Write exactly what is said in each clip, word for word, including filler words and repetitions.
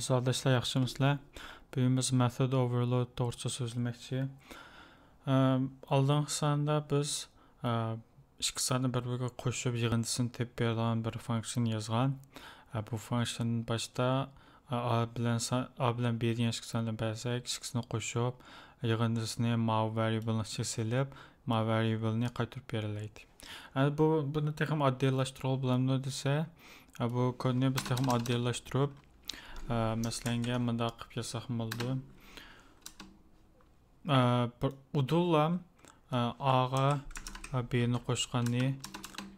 ساۋاقداشلار، ياخشىمۇسىلەر؟ بۈگۈن بىز مېتود ئوۋېرلود توغرىسىدا سۆزلىمەكچى. ئەم، ئالدىنقى ساندا بىز، ئە، ئىككى ساننى بىر-بىرىگە قوشۇپ، يىغىندىسىنى تېپىپ بېرىدىغان بىر فانكسىيە يازغان. ئە، بۇ فانكسىيەنى باشتا، ئە، ئا بىلەن سا-، ئا بىلەن بى دېگەن ئىككى ساننى بەرسەك، ئىككىسىنى قوشۇپ، يىغىندىسىنى ماۋۇ ۋەرىيبىلنىڭ ئىچىگە سېلىپ، ماۋۇ ۋەرىيبىلنى قايتۇرۇپ بېرەلەيدۇ. ئەمدى بۇ، بۇنى تېخىمۇ ئاددىيلاشتۇرغىلى بولامدۇ دېسە، ئە، بۇ كودنى بىز تېخىمۇ ئاددىيلاشتۇرۇپ، ئە، مەسىلەنگە مۇنداق قىلىپ يازساقمۇ بولىدۇ. ئە، بىر ئۇدۇللام، ئە، ئاغا، ئە، بىنى قوشقاننى،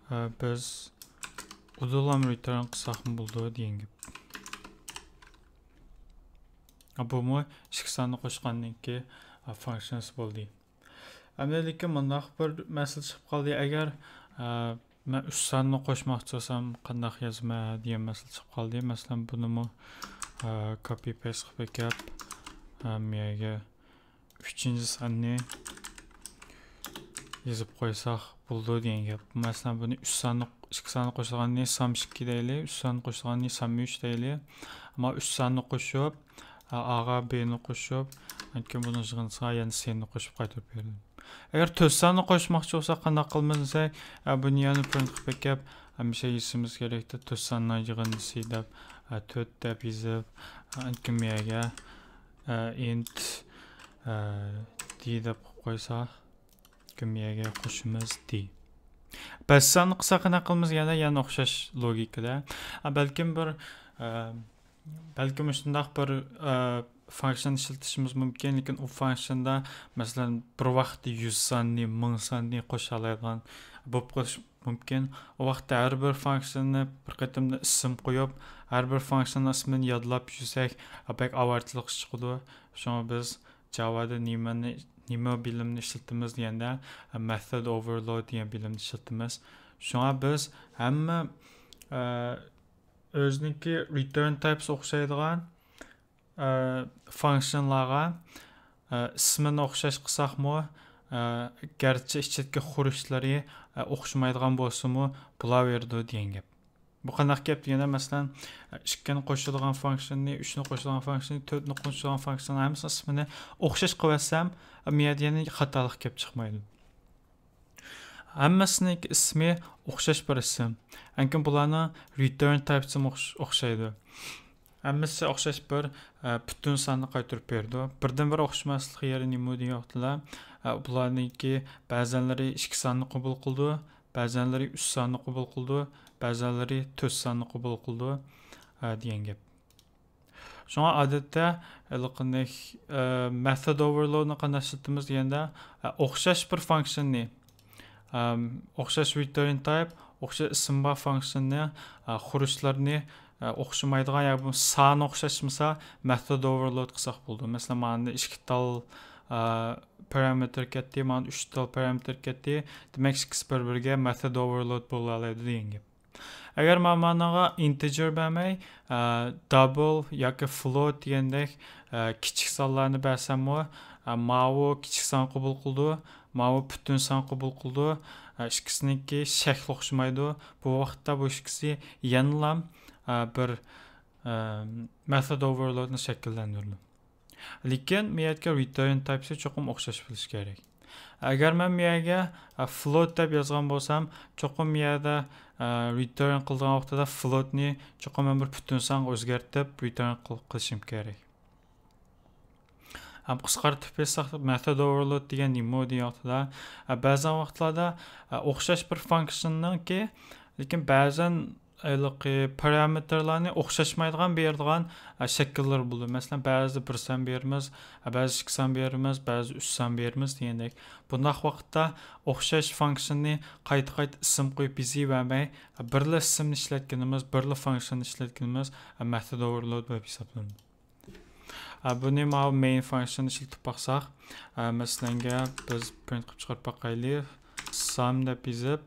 ئە، بىز ئۇدۇللام رېتۇرن قىلساقمۇ بولىدۇ دېگەن گەپ. ئە، بۇمۇ ئىككى ساننى قوشقاندىكى، ئە، فانكسىيەسى بولدى. ئەمدى لېكىن مۇنداق بىر مەسىلە چىقىپ قالدى. ئەگەر، ئە، مەن ئۈچ ساننى قوشماقچى بولسام، قانداق يازىمەن دېگەن مەسىلە چىقىپ قالدى. مەسىلەن، بۇنىمۇ، ئە، كوپى پەيست قىلىپ ئەكەپ، ئە، مۇ يەرگە ئۈچىنچى ساننى يېزىپ قويساق بولىدۇ دېگەن گەپ. مەسىلەن، بۇنى ئۈچ ساننى، ئىككى ساننى قوشۇلغاننى سام ئىككى دەيلى، ئۈچ ساننى قوشۇلغاننى سام ئۈچ دەيلى. ئەمما ئۈچ ساننى قوشۇپ، ئا، ئاغا بىنى قوشۇپ، كېيىن بۇنىڭ يىغىندىسىغا يەنە سىنى قوشۇپ قايتۇرۇپ بېرىلىدۇ. ئەگەر تۆت ساننى قوشماقچى بولساق، قانداق قىلىمىز دېسەك، ئە، بۇنى يەنە پرىنت قىلىپ ئەكەپ، ھەمىشە يېزىشىمىز كېرەكتە، تۆت ساننىڭ يىغىندىسى دەپ، ئە، تۆت دەپ يېزىپ، ئە، ئەنكىم يەرگە، ئە، ئىنت، ئە، دى دەپ قويۇپ قويساق، ئەنكىم يەرگە قوشىمىز دى. بەش ساننى قىلساق قانداق قىلىمىز؟ يەنە، يەنە ئوخشاش لوگىكىدا. ئە، بەلكىم بىر، ئە، بەلكىم مۇشۇنداق بىر، ئە، فانكسىيەنى ئىشلىتىشىمىز مۇمكىن، لېكىن ئۇ فانكسىيەندە، مەسىلەن، بىر ۋاقىتتا يۈز ساننى، مىڭ ساننى قوشالايدىغان بولۇپ قېلىشى مۇمكىن. ئۇ ۋاقىتتا ھەر بىر فانكسىيەنى بىر قېتىمدا ئىسىم قويۇپ، ھەر بىر فانكسىيەنىڭ ئىسمىنى يادلاپ يۈرسەك، بەك ئاۋارىچىلىق چىقىدۇ. شۇڭا بىز جاۋادا نېمىنى، نېمە بىلىمنى ئىشلىتىمىز دېگەندە، مېتود ئوۋېرلود دېگەن بىلىمنى ئىشلىتىمىز. شۇڭا بىز ھەممە، ئە، ئۆزىنىڭكى رېتۇرن تايپىسى ئوخشايدىغان، ئە، فانكسىيەنلارغا، ئە، ئىسمىنى ئوخشاش قىلساقمۇ، ئە، گەرچە ئىچىدىكى خۇرۇچلىرى، ئە، ئوخشىمايدىغان بولسىمۇ، بولاۋېرىدۇ دېگەن گەپ. بۇ قانداق گەپ دېگەندە، مەسىلەن، ئىككىنى قوشىدىغان فانكسىيەنى، ئۈچنى قوشىدىغان فانكسىيەنى، تۆتنى قوشىدىغان فانكسىيەنى ھەممىسىنىڭ ئىسمىنى ئوخشاش قىلىۋەتسەم، مۇ يەردە يەنە خاتالىق كەپ چىقمايدۇ. ھەممىسىنىڭكى ئىسمى ئوخشاش بىر ئىسىم. ئەنكىن بۇلارنىڭ رېتۇرن تايپىسىمۇ ئوخش-، ئوخشايدۇ. ھەممىسى ئوخشاش بىر، ئە، پۈتۈن ساننى قايتۇرۇپ بېرىدۇ. بىردىن بىر ئوخشىماسلىق يېرى نېمە دېگەن ۋاقىتتا، ئە، بۇلارنىڭكى بەزەنلىرى ئىككى ساننى قوبۇل قىلىدۇ، بەزەنلىرى ئۈچ ساننى قوبۇل قىلىدۇ، بەزەنلىرى تۆت ساننى قوبۇل قىلىدۇ، ئە، دېگەن گەپ. شۇڭا ئادەتتە ھېلىقىنى، ئە، مېتود ئوۋېرلودنى قانداق ئىشلىتىمىز دېگەندە، ئە، ئوخشاش بىر فانكسىيەنى، ئەم، ئوخشاش رېتۇرن تايپ، ئوخشاش ئىسىم بار فانكسىيەنى، ئە، خۇرۇچلىرىنى، ئە، ئوخشىمايدىغان ياكى بولمىسا سانى ئوخشاشمىسا، مېتود ئوۋېرلود قىلساق بولىدۇ. مەسىلەن، مانا ئىككى تال، ئە، پارامېتىر كەتتى، مانا ئۈچ تال پارامېتىر كەتتى. دېمەك، ئىككىسى بىر-بىرىگە مېتود ئوۋېرلود بولالايدۇ دېگەن گەپ. ئەگەر مانا مانىڭغا ئىنتېجېر بەرمەي، ئە، دابل ياكى فلوت دېگەندەك، ئە، كىچىك سانلارنى بەرسەممۇ، ئە، ماۋۇ كىچىك سان قوبۇل قىلىدۇ، ماۋۇ پۈتۈن سان قوبۇل قىلىدۇ. ئە، ئىككىسىنىڭكى شەكلى ئوخشىمايدۇ. بۇ ۋاقىتتا بۇ ئىككىسى يەنىلا، ئە، بىر، ئە، مېتود ئوۋېرلودنى شەكىللەندۈرىدۇ. لېكىن مۇ يەردىكى رېتۇرن تايپىسى چوقۇم ئوخشاش بولۇشى كېرەك. ئەگەر مەن مۇ يەرگە، ئە، فلوت دەپ يازغان بولسام، چوقۇم مۇ يەردە، ئە، رېتۇرن قىلىدىغان ۋاقتىدا فلوتنى چوقۇم مەن بىر پۈتۈن سانغا ئۆزگەرتىپ رېتۇرن قىل-، قىلىشىم كېرەك. ھەم قىسقارتىپ يازساق، مېتود ئوۋېرلود دېگەن نېمە دېگەن ۋاقتىدا، ئە، بەزى ۋاقىتلاردا، ئە، ئوخشاش بىر فانكسىيەنىڭكى، لېكىن بەزەن ھېلىقى پارامېتىرلارنى ئوخشاشمايدىغان بېرىدىغان، ئە، شەكىللىرى بولىدۇ. مەسىلەن، بەزىدە بىر سان بېرىمىز، ئە، بەزىدە ئىككى سان بېرىمىز، بەزىدە ئۈچ سان بېرىمىز دېگەندەك. بۇنداق ۋاقىتتا ئوخشاش فانكسىيەنى قايتا-قايتا ئىسىم قويۇپ يېزىۋەرمەي، بىرلا ئىسىمنى ئىشلەتكىنىمىز، بىرلا فانكسىيەنى ئىشلەتكىنىمىز، ئە، مېتود ئوۋېرلود بولۇپ ھېسابلىنىدۇ. ئە، بۇنى ماۋۇ مەين فانكسىيەنى ئىشلىتىپ باقساق، ئە، مەسىلەنگە بىز پرىنت قىلىپ چىقىرىپ باقايلى. سام دەپ يېزىپ،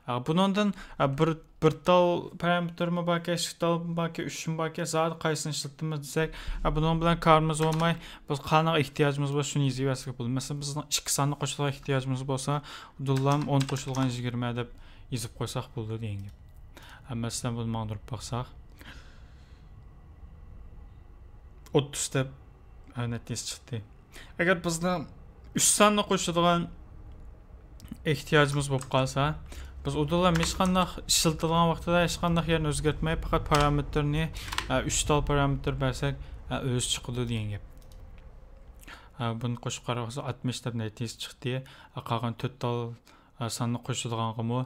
ئە، بۇنىڭدىن، ئە، بىر، بىر تال پارامېتىرمۇ باركەن، ئىككى تالمۇ باركەن، ئۈچمۇ باركەن، زادى قايسىنى ئىشلىتىمىز دېسەك، ئە، بۇنىڭ بىلەن كارىمىز بولماي، بىز قانىغا ئېھتىياجىمىز بار، شۇنى يېزىۋەرسەك بولىدۇ. مەسىلەن، بىزنىڭ ئىككى ساننى قوشۇلغان ئېھتىياجىمىز بولسا، ئۇدۇللام ئون قوشۇلغان يىگىرمە دەپ يېزىپ قويساق بولىدۇ دېگەن گەپ. ئە، مەسىلەن، بۇنى ماڭدۇرۇپ باقساق. ئوتتۇز دەپ نەتىجىسى چىقتى. ئەگەر بىزنىڭ ئۈچ ساننى قوشىدىغان ئېھتىياجىمىز بولۇپ قالسا، بىز ئۇدۇللا ھېچقانداق ئىشلىتىدىغان ۋاقتىدا ھېچقانداق يەرنى ئۆزگەرتمەي، پەقەت پارامېتىرنى، ئۈچ تال پارامېتىر بەرسەك، ئۆزى چىقىدۇ دېگەن گەپ. بۇنى قوشۇپ قارىغاندا ئاتمىش دەپ نەتىجىسى چىقتى. قالغان تۆت تال ساننى قوشىدىغانغىمۇ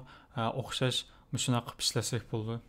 ئوخشاش مۇشۇنداق قىلىپ ئىشلەتسەك بولىدۇ.